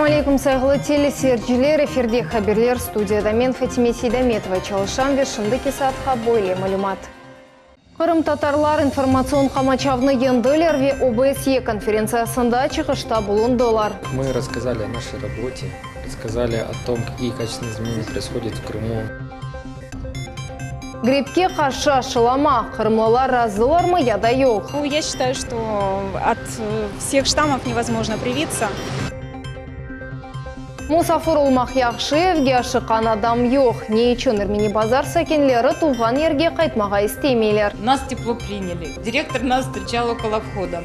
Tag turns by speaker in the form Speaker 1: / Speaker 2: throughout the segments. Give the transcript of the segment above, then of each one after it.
Speaker 1: Selâm aleyküm, sayğılı teleseyirciler! Efirde haberler, studiyada men, Fatime Seydametova, çalışam ve şimdiki saatqa böyle malümat. Qırımtatarlar informatsion qamaçavnı yeñdiler ve OBSYE konferentsiyasında çıqışta bulundılar.
Speaker 2: Мы рассказали о нашей работе, рассказали о том, какие качественные изменения происходят в Крыму.
Speaker 1: Grippke qarşı aşılama, qırımlılar razılarmı ya da yoq?
Speaker 3: Я считаю, что от всех штаммов невозможно привиться.
Speaker 1: Musafir olmaq yahşı, evge aşıqqan adam yoq. Ne içün Ermeni Bazar sakinleri tuvğan yerge qaytmağa istemeyler?
Speaker 4: Нас тепло приняли. Директор нас встречал около входа.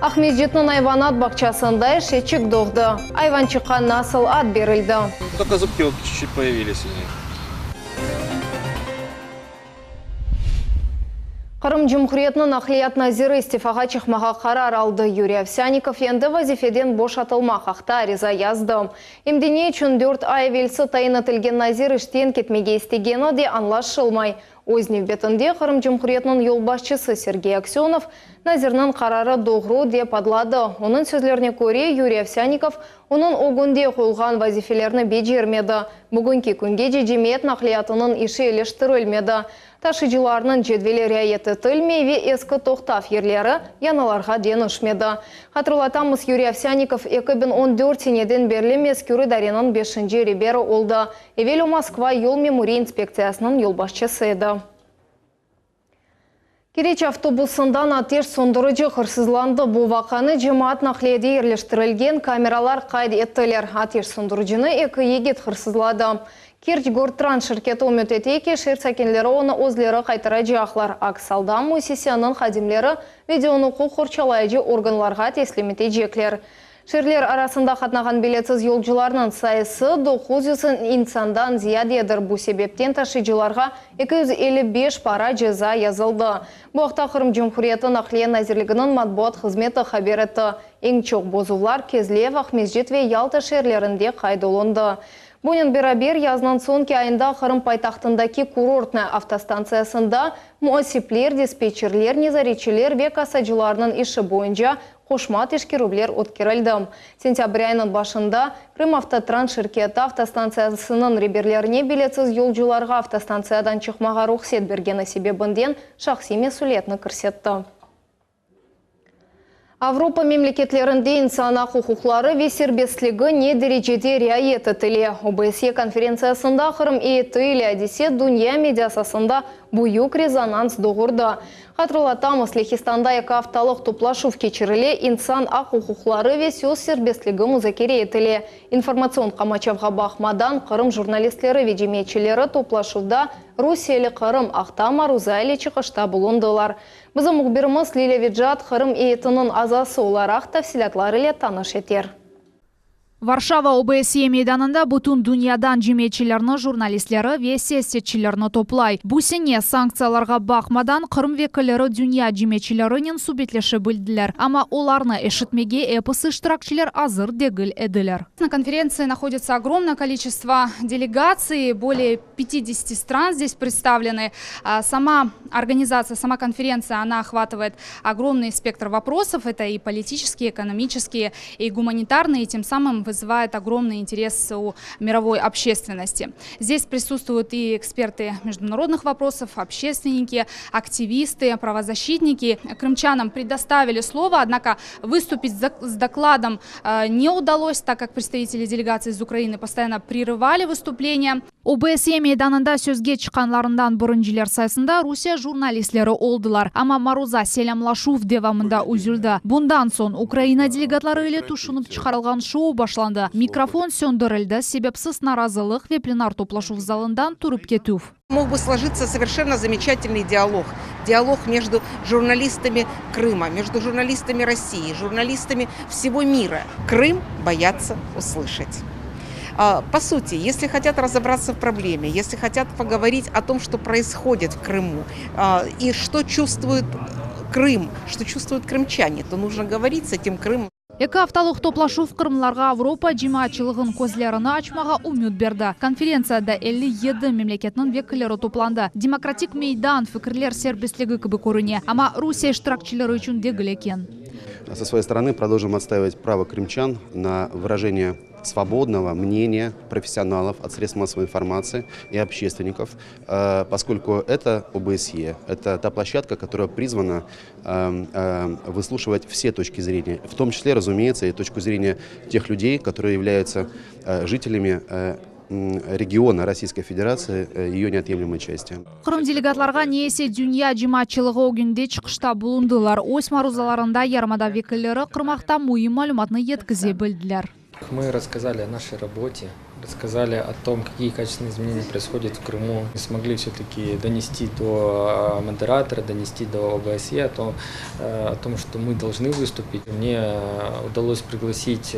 Speaker 1: Aqmescitniñ ayvanat bağçasında eşeçik doğdı. Ayvançıqqa nasıl ad berildi?
Speaker 5: Только зубки вот чуть-чуть появились у них.
Speaker 1: Qırım Cumhuriyetiniñ naqliyat naziri istifağa çıqmağa qarar aldı. Yuriy Ovsânnikov endi vazifeden boşatılmaq aqta ariza yazdı. Em de ne içün dört ay evelsi tayin etilgen nazir işten ketmege istegeni de añlaşılmay. Öz nevbetinde Qırım Cumhuriyetiniñ yolbaşçısı Sergey Aksönov nazirniñ qararı doğru dep adladı. Onıñ sözlerine köre, Yuriy Ovsânnikov onıñ ögünde qoyulğan vazifelerni becermedi. Bugünki küngece cemiyet naqliyatınıñ işi eleştirilmedi, taşıyıcılarnıñ cedveli riayet etilmey ve eski toqtav yerleri yañılarğa deñişmedi. Hatırlatamız, Yuriy Ovsânnikov 2014 seneden berli mezkür idareniñ beşinci reberi oldı. Evel o Moskva yol memuriy inspektsiyasınıñ yolbaşçısı edi. Keriç avtobusından ateş söndürici hırsızlandı. Bu vaqanı cemaat naqliyede yerleştirilgen kameralar qayd ettiler. Ateş söndüricini eki yigit hırsızladı. Kerçgortrans şirketi ümüt ete ki, şeer sakinleri onı özleri qaytaracaqlar. Aks alda müessiseniñ hadimleri videonı uquq qorçalayıcı organlarğa teslim etecekler. Şeerler arasında qatnağan biletsiz yolcularnıñ sayısı 900 insandan ziyadedir, bu sebepten taşıyıcılarğa 255 para ceza yazıldı. Bu aqta Qırım Cumhuriyeti Naqliye nazirliginiñ matbuat hızmeti haber etti. Eñ çoq bozuvlar Kezlev, Aqmescit ve Yalta şeerlerinde qayd olundı. Bunen beraber, yaznıñ soñki ayında Qırım paytahtındaki Kurortnaya avtostantsiyasında muasipler, dispetçerler, nezaretçiler ve kassacılarnıñ işi boyunca qoşma teşkerüvler ötkerildi. Sentâbr ayınıñ başında Krımavtotrans şirketi avtostantsiyasınıñ reberlerine biletsiz yolcularğa avtostantsiyadan çıqmağa ruhset bergeni sebebinden şahsiy mesüliyetni kirsetti. Avropa memleketlerinde insan aq-uquqları ve serbestligi ne derecede riayet etile? OBSYE konferentsiyasında Qırım eyyeti ile adise dünya mediasasında büyük rezonans doğurdı. Hatırlatamız, Lehistanda eki aftalıq toplaşuv keçirile, insan aq-uquqları ve söz serbestligi muzakere etile. İnformatsion qamaçavğa baqmadan, Qırım jurnalistleri ve cemiyetçileri toplaşuvda Rusiyeli Qırım aqta maruza ile çıqışta bulundılar. Bizim mühbirimiz Lilâ Vecat Qırım eyyetiniñ azası olaraq tafsilâtlar ile tanış eter.
Speaker 6: Varşava OBSYE meydanında bütün dünyadan cemiyetçilerni, jurnalistleri ve siyasetçilerni toplay. Bu sene, sanktsiyalarğa baqmadan, Qırım vekilleri dünya cemiyetçilerinen subetleşe bildiler, amma olarnı eşitmege episi iştirakçiler azır degil ediler.
Speaker 7: Na konferentsii nahodится ogromное количество delegatsiy, bolee pyatidesяти стран здесь представлены. Сама организация, сама конференция, она охватывает огромный спектр вопросов, это и политические, экономические, и гуманитарные, и тем самым вызывает огромный интерес у мировой общественности. Здесь присутствуют и эксперты международных вопросов, общественники, активисты, правозащитники. Крымчанам предоставили слово, однако выступить с докладом не удалось, так как представители делегации из Украины постоянно прерывали выступление.
Speaker 6: OBSYE meydanında sözge çıqqanlarından birinciler sayısında Rusiye jurnalistleri oldılar. Amma maruza selâmlaşuv devamında üzüldi. Bundan soñ Ukraina delegatları ile tüşünip çıqarılğan şou başlandı, mikrofon söndürildi, sebepsiz narazılıq ve plenar toplaşuv zalından turıp ketüv.
Speaker 8: Мог бы сложиться совершенно замечательный диалог. Диалог между журналистами Крыма, между журналистами России, журналистами всего мира. Крым боятся услышать. По сути, если хотят разобраться в проблеме, если хотят поговорить о том, что происходит в Крыму, и что чувствует Крым, что чувствуют крымчане, то нужно говорить с этим Крымом.
Speaker 6: Eki aftalıq toplaşuv qırımlarğa Avropa cemaatçılığınıñ közlerini açmağa ümüt berdi. Konferentsiyada 57 memleketniñ vekilleri toplandı. Demokratik meydan, fikirler serbestligi kibi körüne, amma Rusiye iştirakçileri içün degil eken.
Speaker 9: Со своей стороны продолжим отстаивать право крымчан на выражение свободного мнения профессионалов от средств массовой информации и общественников, э, поскольку это ОБСЕ, это та площадка, которая призвана э, э, выслушивать все точки зрения, в том числе, разумеется, и точку зрения тех людей, которые являются жителями региона Российской Федерации, ее неотъемлемой части.
Speaker 6: Qırım delegatlarğa ne ise dünya cemaatçılığı ögünde çıqışta bulundılar. Öz maruzalarında yarımada vekilleri Qırım aqta müim malümatnı yetkize bildiler.
Speaker 2: Мы рассказали о нашей работе, рассказали о том, какие качественные изменения происходят в Крыму. Мы смогли все-таки донести до модератора, донести до ОБСЕ о том, о том, что мы должны выступить. Мне удалось пригласить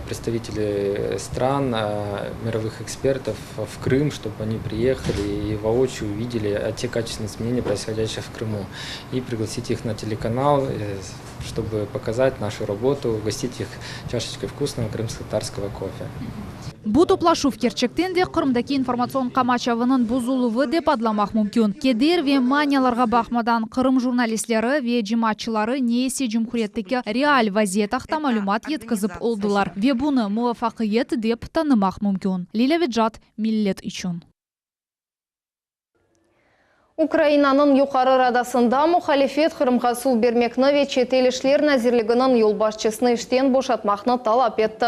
Speaker 2: представителей стран, мировых экспертов в Крым, чтобы они приехали и воочию увидели те качественные изменения, происходящие в Крыму. И пригласить их на телеканал, чтобы показать нашу работу, угостить их чашечкой вкусного крымско-татарского кофе.
Speaker 6: Bu toplaşuv kerçekten de Qırımdaki informatsion qamaçavınıñ bozuluvı dep adlamaq mümkün. Keder ve manialarğa baqmadan Qırım jurnalistleri ve cemaatçıları ne ise cumhuriyetteki real vaziyet aqta malümat yetkizip oldılar ve bunı muvafaqiyet dep tanımaq mümkün. Lilâ Vecat, Millet içün.
Speaker 1: Ukrainanıñ Yuqarı Radasında muhalifet Qırımğa suv bermekni ve çetel işler nazirliginiñ yolbaşçısını işten boşatmaqnı talap etti.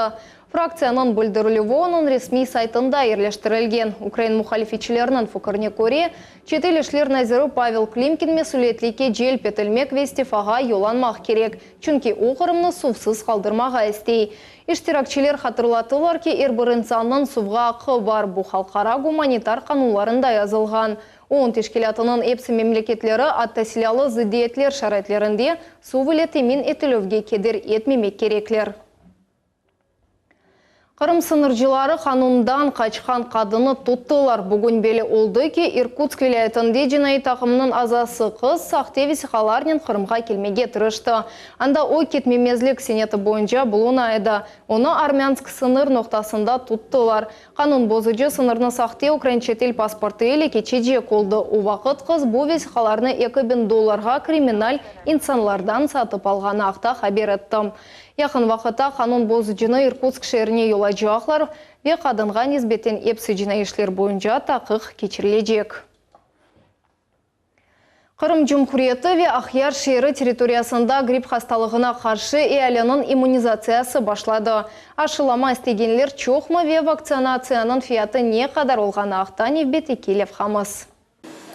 Speaker 1: Fraktsiyanıñ bildirilüvi onıñ resmiy saytında yerleştirilgen. Ukrain muhalifetçileriniñ fikirine köre, çetel işler naziri Pavel Klimkin mesüliyetlikke celp etilmek ve istifağa yollanmaq kerek, çünki o Qırımnı suvsız qaldırmağa istey. İştirakçiler hatırlattılar ki, er bir insannıñ suvğa aqqı bar, bu halqara gumanitar qanunlarında yazılğan. OON teşkilâtınıñ epsi memleketleri, atta silâlı zıddiyetler şaraitlerinde suv ile temin etilüvge keder etmemek kerekler. Qırım sıñırcıları qanundan qaçqan qadınnı tuttılar. Bugün belli oldı ki, İrkutsk vilâyetinde cinaiy taqımınıñ azası qız sahte vesiqalarnen Qırımğa kelmege tırıştı. Anda o, ketmemezlik seneti boyunca buluna edi. Onı Armânsk sıñır noqtasında tuttılar. Qanun bozucı sıñırnı sahte ukrain çetel pasportı ile keçecek oldı. O vaqıt qız bu vesiqalarnı 2000 dollarğa kriminal insanlardan satıp alğanı aqta haber etti. Yaqın vaqıtta qanun bozucını İrkutsk şeerine yollaycaqlar ve qadınğa nisbeten epsi cinaiy işler boyunca taqiq keçirilecek. Qırım Cumhuriyeti ve Aqyar şeeri territoriyasında gripp hastalığına qarşı ealiniñ immunizatsiyası başladı. Aşılama istegenler çoqmı ve vaktsinatsiyanıñ fiyatı ne qadar olğanı aqta nevbetteki levhamız.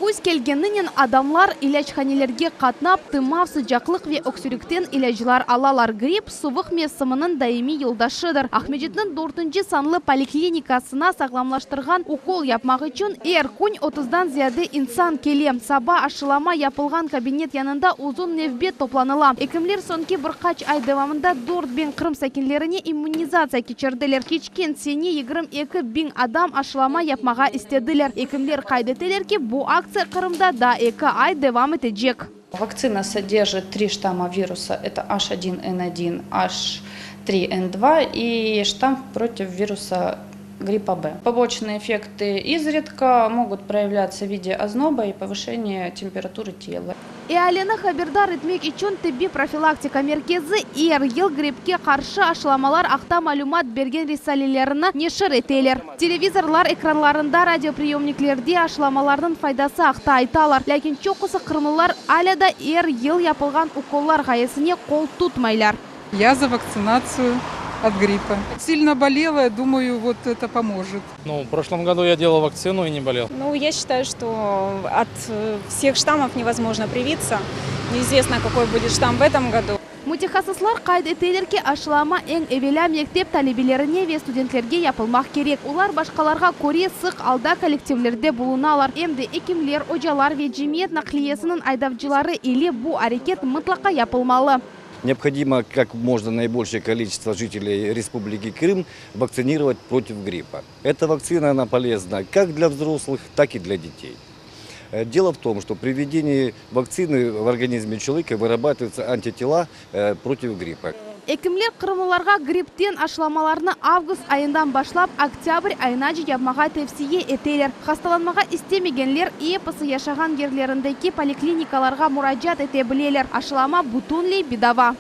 Speaker 7: Küz kelgeninen adamlar ilâchanelerge qatnap, tımav, sıcaqlıq ve öksürikten ilâclar alalar. Gripp, suvuq mevsiminiñ daimiy yoldaşıdır. Aqmescitniñ dörtünci sanlı poliklinikasına sağlamlaştırğan ukol yapmaq içün er kün otuzdan ziyade insan kele. Saba aşılama yapılğan kabinet yanında uzun nevbet toplanıla. Ekimler soñki bir qaç ay devamında 4000 Qırım sakinlerine immunizatsiya keçirdiler. Keçken sene 22 biñ adam aşılama yapmağa istediler. Ekimler qayd eteler ki, bu aktsiya Qırımda daa eki ay devam etecek.
Speaker 4: Вакцина содержит три штамма вируса. Это H1N1, H3N2 и штамм против вируса гриппа Б. Побочные эффекты изредка могут проявляться в виде озноба и повышения температуры тела.
Speaker 7: Ealini haberdar etmek içün tibbiy profilaktika merkezi er yıl grippke qarşı aşılamalar aqta malümat bergen risalelerini neşir eteler. Televizorlar ekranlarında, radiopriyomniklerde aşılamalarnıñ faydası aqta aytalar. Lâkin çoqusı qırımlılar alâ da er yıl yapılğan ukollar ğayesine qol tutmaylar.
Speaker 10: Я за вакцинацию от гриппа. Сильно болела, я думаю, вот это поможет.
Speaker 5: Ну, в прошлом году я делал вакцину и не болел.
Speaker 3: Ну, я считаю, что от всех штаммов невозможно привиться. Неизвестно, какой будет штамм в этом году.
Speaker 7: Mütehassıslar qayd eteler ki, aşılama eñ evelâ mektep talebelerine ve studentlerge yapılmaq kerek. Olar başqalarğa köre sıq alda kollektivlerde bulunalar. Em de ekimler, ocalar ve cemiyet naqliyesiniñ aydavcıları ile bu areket mıtlaqa yapılmalı.
Speaker 11: Необходимо как можно наибольшее количество жителей Республики Крым вакцинировать против гриппа. Эта вакцина она полезна как для взрослых, так и для детей. Дело в том, что при введении вакцины в организме человека вырабатываются антитела против гриппа.
Speaker 7: Ekimler qırımlılarğa grippten aşılamalarnı avgust ayından başlap oktâbr ayınace yapmağa tevsiye eteler. Hastalanmağa istemegenler episi yaşağan yerlerindeki poliklinikalarğa muracaat ete bileler. Aşılama bütünley bedava.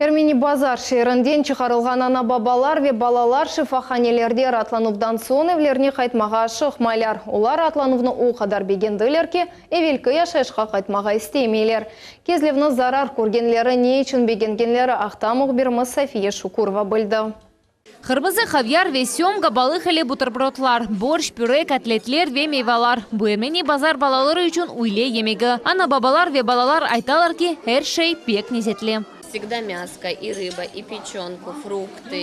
Speaker 1: Ermeni Bazar şeerinden çıqarılğan ana-babalar ve balalar şifahanelerde raatlanuvdan soñ evlerine qaytmağa aşıqmaylar. Olar raatlanuvnı o qadar begendiler ki, evelki yaşayışqa qaytmağa istemeyler. Kezlevni zarar körgenleri ne içün begengenleri aqta mühbirimiz Safiye Şukurova bildi.
Speaker 12: Qırmızı havyar ve sömga balıq ile buterbrotlar, borşç, püre, kotletler ve meyvalar, bu Ermeni Bazar balaları içün üyle yemegi. Ana-babalar ve balalar aytalar ki, er şey pek lezetli.
Speaker 13: Vsegda myasko, i rıba, i peçenku, fruktı,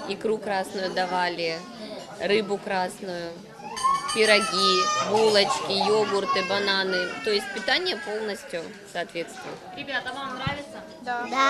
Speaker 13: ikru krasnuyu davali, rıbu krasnuyu, pirogi, buloçki, yogurtı, bananı, to est pitaniye polnostyu sootvetstvuet.
Speaker 14: Rebyata, vam nravitsya?
Speaker 15: Da. Da.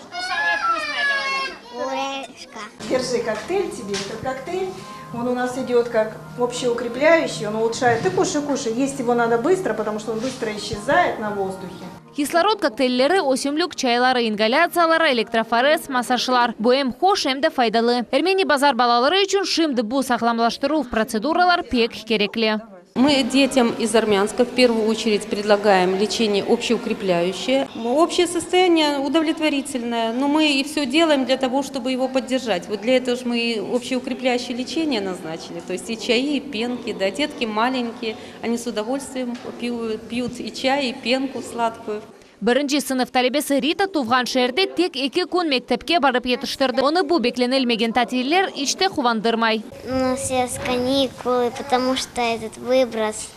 Speaker 14: Çto samoye vkusnoye dla vas?
Speaker 15: Püreşka.
Speaker 16: Держи коктейль тебе, этот коктейль, он у нас идет как общеукрепляющий, он улучшает. Ты кушай, кушай, есть его надо быстро, потому что он быстро исчезает на воздухе.
Speaker 12: Kislorod kokteylleri, ösümlik çayları, ingalâtsiyalar, elektroforez, massajlar, bu em hoş, em de faydalı. Ermeni Bazar balaları içün şimdi bu sağlamlaştıruv protseduralar pek kerekli.
Speaker 17: Мы детям из Армянска в первую очередь предлагаем лечение общеукрепляющее. Общее состояние удовлетворительное, но мы и все делаем для того, чтобы его поддержать. Вот для этого же мы и общеукрепляющее лечение назначили, то есть и чаи, и пенки, да, детки маленькие, они с удовольствием пьют, пьют и чай, и пенку сладкую.
Speaker 12: Birinci sınıf talebesi Rita tuvğan şeerde tek eki kün mektepke barıp yetiştirdi. Onı bu beklenilmegen tatiller iç te quvandırmay.
Speaker 15: У нас сейчас каникулы, потому что этот выброс.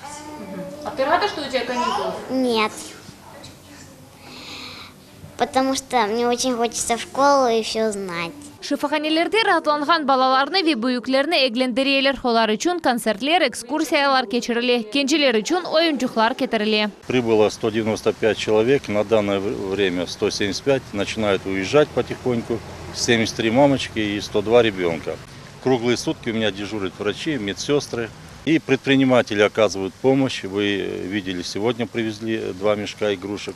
Speaker 14: А ты рада, что у тебя каникулы?
Speaker 15: Нет. Потому что мне очень хочется в школу и все знать.
Speaker 12: Şifahanelerde raatlanğan balalarnı ve büyüklerni eglendireler. Olar içün kontsertler, ekskursiyalar keçirile, kenceler içün oyuncaqlar ketirile.
Speaker 18: Прибыло 195 человек, на данное время 175, начинают уезжать потихоньку, 73 мамочки и 102 ребенка. Круглые сутки у меня дежурят врачи, медсестры. И предприниматели оказывают помощь. Вы видели, сегодня привезли два мешка игрушек.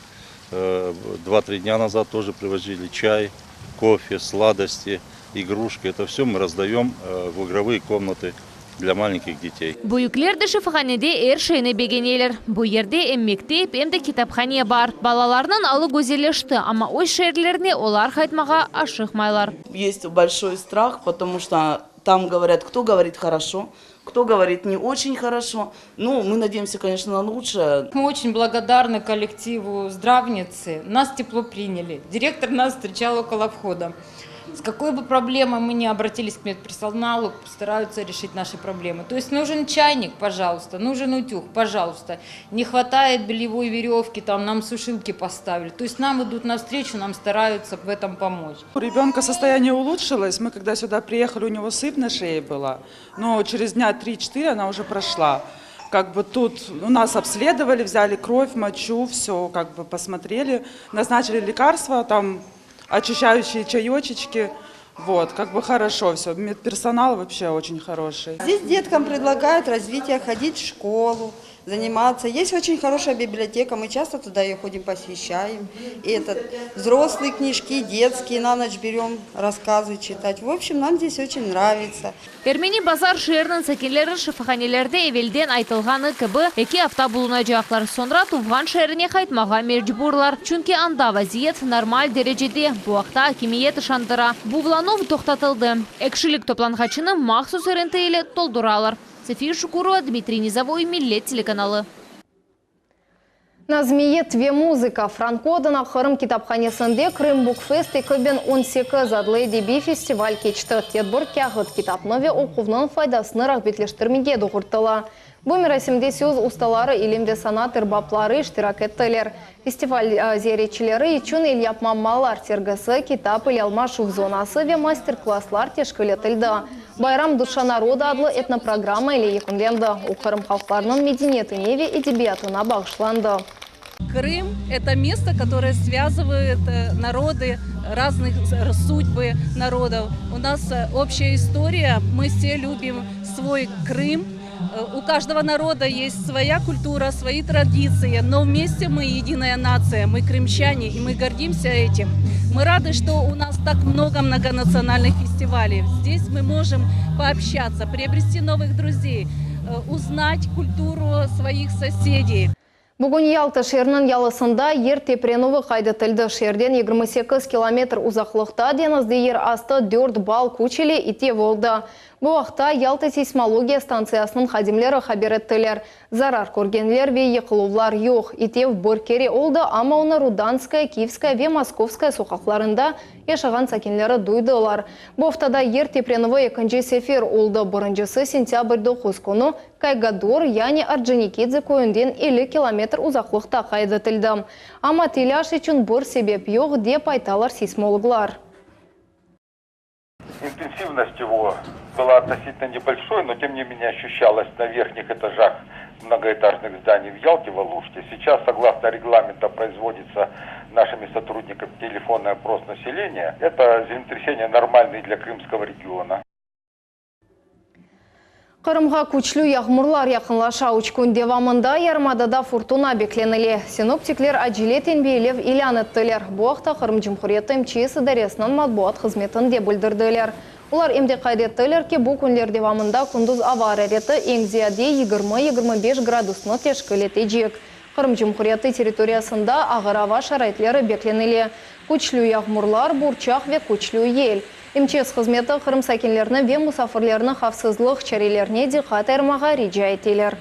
Speaker 18: Два-три дня назад тоже привозили чай, кофе, сладости, игрушки. Это все мы раздаем в игровые комнаты для маленьких детей.
Speaker 12: Büyükler de şifahanede er şeyni begeneler. Bu yerde em mektep, em de kitaphane bar. Balalarnıñ alı güzelleşti, amma öz şeerlerine olar qaytmağa aşıqmaylar.
Speaker 19: Есть большой страх, потому что там говорят, кто говорит хорошо, кто говорит не очень хорошо. Ну, мы надеемся, конечно, на лучшее.
Speaker 20: Мы очень благодарны коллективу здравницы. Нас тепло приняли. Директор нас встречал около входа. С какой бы проблемой мы ни обратились к медперсоналу, стараются решить наши проблемы. То есть нужен чайник, пожалуйста, нужен утюг, пожалуйста. Не хватает бельевой веревки, там нам сушилки поставили. То есть нам идут навстречу, нам стараются в этом помочь.
Speaker 21: У ребенка состояние улучшилось. Мы когда сюда приехали, у него сыпь на шее была. Но через дня 3-4 она уже прошла. Как бы тут у нас обследовали, взяли кровь, мочу, все как бы посмотрели, назначили лекарства, там очищающие чаечечки. Вот, как бы хорошо все. Медперсонал вообще очень хороший.
Speaker 22: Здесь деткам предлагают развитие, ходить в школу, заниматься. Есть очень хорошая библиотека, мы часто туда ее ходим, посещаем. И этот, взрослые книжки, детские на ночь берем, рассказы читать. В общем, нам здесь очень нравится.
Speaker 12: Ermeni Bazar şeeriniñ sakinleri şifahanelerde evelden aytılğanı kibi eki afta bulunacaqlar. Soñra tuvğan şeerine qaytmağa mecburlar. Çünki anda vaziyet normal derecede. Bu aqta akimiyet işandıra. Buvlanuv toqtatıldı. Ekşilik toplanğaçını mahsus irıntı ile tolduralar. Safiye Şukurova, Dmitriy Nizovoy, Millet telekanalı.
Speaker 1: Nazmiyet ve muzıka Franko adına Qırım kitaphanesinde Krım Bookfest 2018 adlı edebiy festival keçti. Tedbir kâğıt kitapnı ve oquvnıñ faydasını rağbetleştirmege doğrultıla. Bu merasimde söz ustaları, ilim ve sanat erbapları iştirak ettiler. Festival ziyaretçileri içün elyapma mallar sergisi, kitap ile almaşuv zonası ve master-klasslar teşkil etildi. Bayram Duşa naroda adlı etnoprogramma ile yekünlendi. O, Qırım halqlarınıñ medeniyetine ve edebiyatına bağışlandı.
Speaker 23: Крым – это место, которое связывает народы, разных судьбы народов. У нас общая история, мы все любим свой Крым. У каждого народа есть своя культура, свои традиции, но вместе мы единая нация, мы крымчане, и мы гордимся этим. Мы рады, что у нас так много многонациональных фестивалей. Здесь мы можем пообщаться, приобрести новых друзей, узнать культуру своих соседей.
Speaker 1: Bugün Yalta şeeriniñ yalısında yer teprenüvi qayd etildi. Şeerden 28 kilometr uzaqlıqta deñizde yer astı dört ball küç ile itev oldı. Bu aqta Yalta seysmologiya stantsiyasınıñ hadimleri haber ettiler. Zarar körgenler ve yıqıluvlar yoq. İtev bir kere oldı, amma onı Rudanskaya, Kiyevskaya ve Moskovskaya soqaqlarında yaşağan sakinleri duydılar. Bu aftada yer teprenüvi ekinci sefer oldı, birincisi sentâbr 9 künü Kaygador, yani Orconikidze köyünden 50 kilometr uzaqlıqta qayd etildi. Amma telâş içün bir sebep yoq, dep aytalar seysmologlar.
Speaker 2: Интенсивность его была относительно небольшой, но тем не менее ощущалась на верхних этажах многоэтажных зданий в Ялте, в Алуште. Сейчас, согласно регламента, производится нашими сотрудниками телефонный опрос населения. Это землетрясение нормальные для Крымского региона.
Speaker 1: Qırımğa küçlü yağmurlar yaqınlaşa. Üç kün devamında yarımadada furtuna beklenile. Sinoptikler acele tenbiyelev ilân ettiler. Bu aqta Qırım Cumhuriyeti MÇS idaresiniñ matbuat hızmetinde bildirdiler. Olar em de qayd ettiler ki, bu künler devamında kündüz ava arareti eñ ziyade 20, 25 gradusnı teşkil etecek. Qırım Cumhuriyeti territoriyasında ağır ava şaraitleri beklenile, küçlü yağmurlar, burçaq ve küçlü yel. MÇS hızmeti Qırım sakinlerini ve musafirlerini havfsızlıq çarelerine diqqat ayırmağa rica eteler.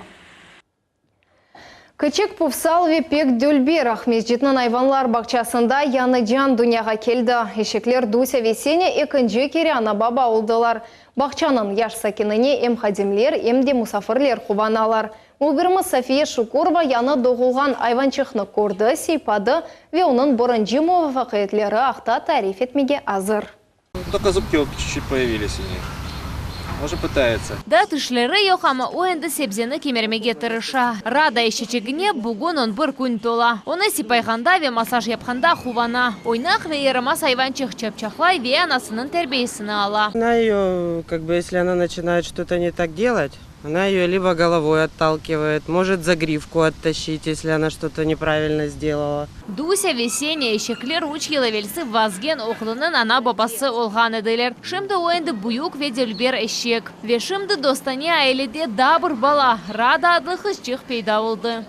Speaker 1: Kiçik, pufsal ve pek dülber Aqmescitniñ ayvanlar bağçasında yañı can dünyağa keldi. Eşekler Dusâ ve Senâ ekinci kere ana-baba oldılar. Bağçanıñ yaş sakinine em hadimler, em de musafirler quvanalar. Mühbirimiz Safiye Şukurova yañı doğulğan ayvançıqnı kördi, sıypadı ve onıñ birinci muvafaqiyetleri aqta tarif etmege azır.
Speaker 8: Только зубки вот чуть-чуть появились у них. Уже пытается.
Speaker 12: Daa tişleri yoq, amma o endi sebzeni kemirmege tırışa. Rada eşeçigine bugün on bir kün tola. Onı sipayğanda ve masaj yapqanda quvana. Oynaq ve yaramaz ayvançıq çapçaqlay ve anasınıñ terbiyesini ala.
Speaker 9: Она ее, как бы, если она начинает что-то не так делать, она ее либо головой отталкивает, может за гривку оттащить, если она что-то неправильно сделала.
Speaker 12: Dusâ ve Senâ eşekler üç yıl evelsi Vazgen oğlunıñ ana-babası olğan ediler. Şimdi o endi büyük ve dülber eşek. Ve şimdi dostane ailede daa bir bala, Rada adlı qızçıq peyda oldı.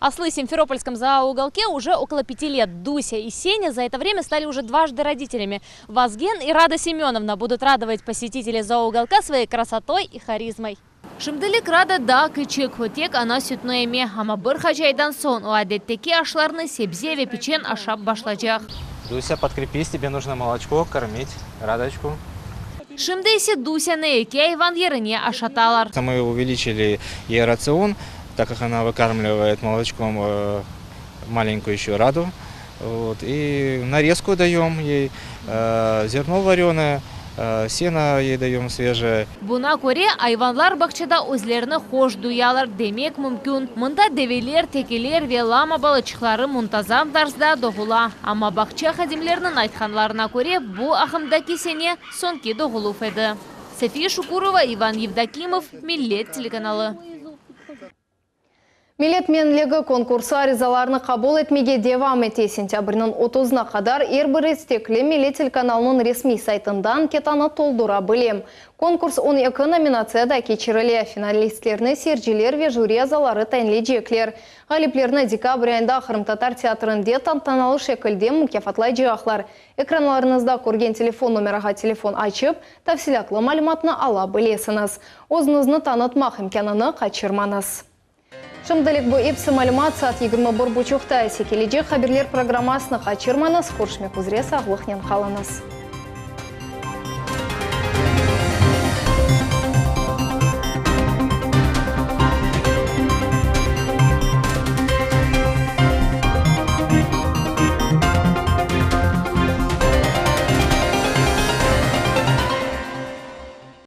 Speaker 14: Ослы в Симферопольском зооуголке уже около пяти лет. Дуся и Сеня за это время стали уже дважды родителями. Вазген и Рада Семеновна будут радовать посетителей зооуголка своей красотой и харизмой.
Speaker 12: Şimdilik Rada daa kiçik, tek ana sütüni eme, amma bir qaç aydan soñ o adetteki aşlarnı, sebze ve piçen aşap başlaycaq.
Speaker 8: Дуся, подкрепись, тебе нужно молочко кормить Радочку.
Speaker 12: Şimdi ise Dusânı eki ayvan yerine aşatalar.
Speaker 8: Мы увеличили ей рацион, так как она выкармливает молочком э, маленькую еще Раду. Вот, и нарезку даем ей, э, зерно вареное, э, сено ей даем свежее.
Speaker 12: Buña köre, ayvanlar bağçada özlerini hoş duyalar, demek mümkün. Mında develer, tekeler ve lama balaçıqları muntazam tarzda doğula. Amma bağça hadimleriniñ aytqanlarına köre, bu ağımdaki sene soñki doğuluv edi. Safiye Şukurova, İvan Yevdokimov, Millet telekanalı.
Speaker 1: Millet menligi konkursı arizalarnı qabul etmege devam ete. Sentâbrniñ otuzına qadar er bir istekli Millet telekanalınıñ resmiy saytında anketanı toldura bile. Konkurs 12 nominatsiyada keçirile. Finalistlerni seyirciler ve jüri azaları tayinleycekler. Ğaliplerni dekabr ayında Qırımtatar teatrinde tantanalı şekilde mukâfatlaycaqlar. Ekranlarıñızda körgen telefon nomerağa telefon açıp, tafsilâtlı malümatnı ala bilesiñiz. Özüñizni tanıtmaq imkânını qaçırmañız. Şimdilik bu episi malümat, saat 21 buçuqta ise kelecek haberler programmasını qaçırmañız. Körüşmek üzre, sağlıqnen qalıñız.